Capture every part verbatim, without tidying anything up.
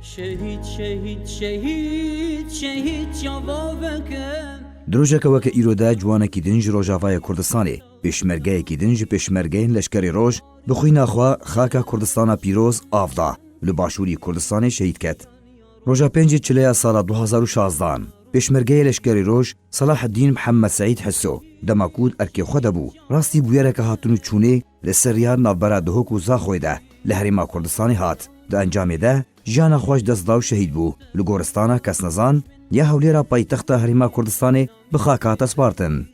Şehîd, şehîd, şehîd, şehîd çava veke. Di rojeke weke îro de ciwanekî din ji Rojavayê Kurdistanê, pêşmergeyekî din ji pêşmergeyên Leşkerê Roj bi xwîna xwe xaka Kurdistana pîroz av da û li başûrî Kurdistanê şehîd ket. Roja pêncê çileya sala du hazar û şazdehan, pêşmergeyê Leşkerê Roj Selaheddîn Mihemed Seîd Hiso, dema ku di erkê xwe de bû, rastî bûyereke hatin û çûnê li ser riya navbera Duhok û Zaxoyê de li Herêma Kurdistanê hat. Di encamê de jiyana xwe ji dest da û şehîd bû. Li goristana kesnezan ya Hewlêra paytexta Herêma Kurdistanê bi xaka hate spartin.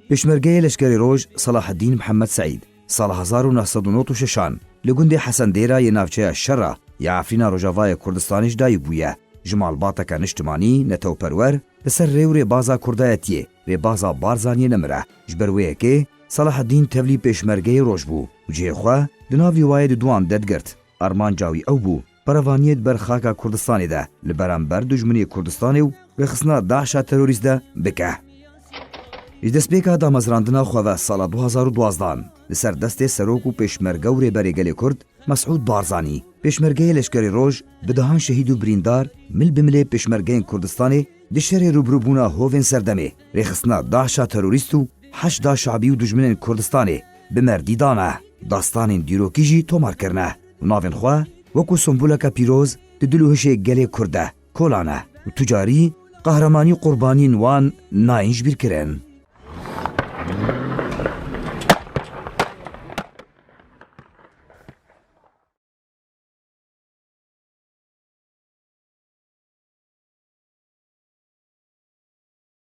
Pêşmergeyê Leşkerê Roj Selaheddîn Mihemed Seîd sala hezar û neh sed û nod û şeşan li gundê Hesendêra yê navçeya Şera ya Efrîna Rojavayê Kurdistanê ji dayik bûye. Ji malbateke niştimanî, netewperwer, li ser rê û rêbaza Kurdayetiyê, rêbaza Barzaniyê nemire. Ji ber wê yekê Selaheddîn tevlî pêşmergeyê roj bû û cihê xwe di nav lîwayê Diduan de digirt. Armanca wî ew bû, berevaniyê di ber xaka Kurdistanê de li beramber dijminê Kurdistanê û rêxistina DAIŞa terorîst de bike. Ji destpêka damezrandina xwe ve sala du hazar û duazdehan li ser destê serok û pêşmerge û rêberê gelê Kurd Mesûd Barzanî, pêşmergeyê Leşkerê Roj bi dehan şehîd û birîndar mil bi milê pêşmergeyên Kurdistanê di şerê rûbirûbûna hovên serdemê, rêxistina DAIŞa terorîst û Heşda Şabî û dijminên Kurdistanê bi merdî dane. Dastanên dîrokî jî tomar kirine û navên xwe wekû semboleke pîroz di dil û hişê gelê Kurd de kolane û tu carî qehremanî û qurbaniyên wan nayên jibîrkirin.